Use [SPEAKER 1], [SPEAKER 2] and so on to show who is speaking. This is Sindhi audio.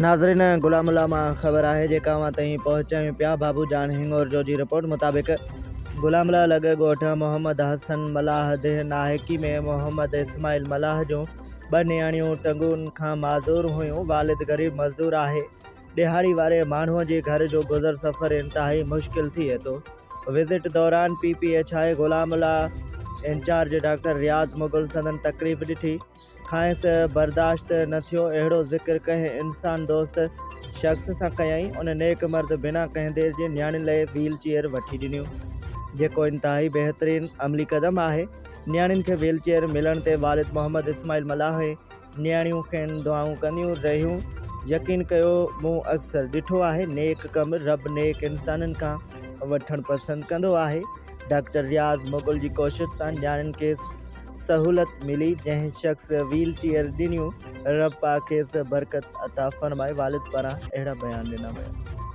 [SPEAKER 1] ناظرين غلام الله مان خبر آهي جيڪا اوهان تائين پهچايون پيا بابو جان هڱورجو جي رپورٽ مطابق غلام الله لڳ ڳوٺ محمد حسن ملاح ديهه ناهڪي ۾ محمد اسماعيل ملاح جون ٻه نياڻيون ٽنگن کان معذور هيون والد غريب مزدور آهي ڏهاڙي واري ماڻهو جي گهر جو گذر سفر انتهائي مشڪل ٿئي ٿو وزٽ دوران P P H I Ghulam Ullah incharge doctor Riaz Mughal سندن تڪليف ڏٺي کانئس برداشت نه ٿيو، اهڙو ذڪر ڪنهن انسان دوست شخص سان ڪيائين، ان نيڪ مرد بنا ڪنهن دير جي نياڻين لئه ويل چيئر وٺي ڏنيون، جيڪو انتهائي بهترين عملي قدم آهي، نياڻين کي ويل چيئر ملڻ تي والد محمد اسماعيل ملاح ۽ نياڻيون کين دعائون ڪنديون رهيون، يقين ڪيو مون اڪثر ڏٺو آهي نيڪ ڪم رب نيڪ انسانن کان وٺڻ پسند ڪندو آهي، ڊاڪٽر رياض مغل جي ڪوشش سان نياڻين کي سهولت ملي جنهن شخص ويل چيئر ڏنيون رب پاڪ کيس برڪت عطا فرمائي والد پاران اهڙا بيان ڏنا ويا.